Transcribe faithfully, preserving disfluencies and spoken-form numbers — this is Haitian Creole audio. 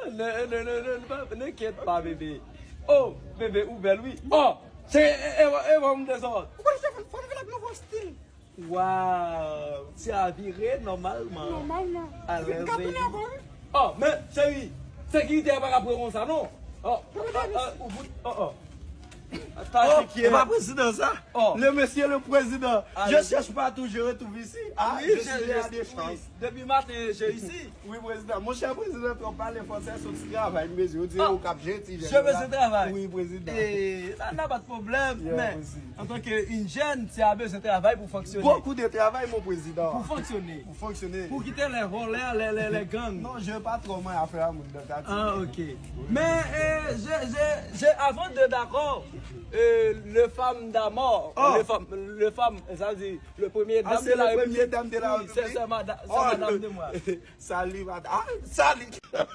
Non, non, non, non, non, pa- n'inquiète pas, bébé. Oh, bébé, ou bèl, wi. Oh, se e e e bon de sa. Ou konn se fòn fòn vin ak nouvo stil. Wow, ti a vire nòmalman. Nòmalman. Alèz. Vin ka tounen ankò, wi. Oh, men cheri, sekirite a pa ka pran konsa non. Oh, oh, oh, ou bout, oh, oh. Oh, e pa prezidan sa. Oh. Le monsieur le président. Je cherche partout, je retrouve ici. Ah, je suis né à des chances. Depi maten je isi. Wi, prezidan. Monchè, prezidan twòp pale fransè, soti travay, m bezwen. Ou di ou k ap jenti jèn. Je bezwen travay. Wi, prezidan. E sa nan pa de pwoblèm, men antanke yon jèn, ti a bezwen travay pou fonksyone. Beaucoup de travail, mon président. Pou fonksyone. Pou fonksyone. Pou kite lè vòlè, lè lè lè gang. Non, je pa twò mwen afè a moun nan katye. Ah, ok. Men e, je, je, je, avan de dakò, e, le femme d'amour, le femme, le femme, sa vle di, le premier dame de la République. Ah, c'est le premier dame de la République. Oui, c'est, c'est ma da- c'est ma dame de moi. Salut, madame. Ah, salut.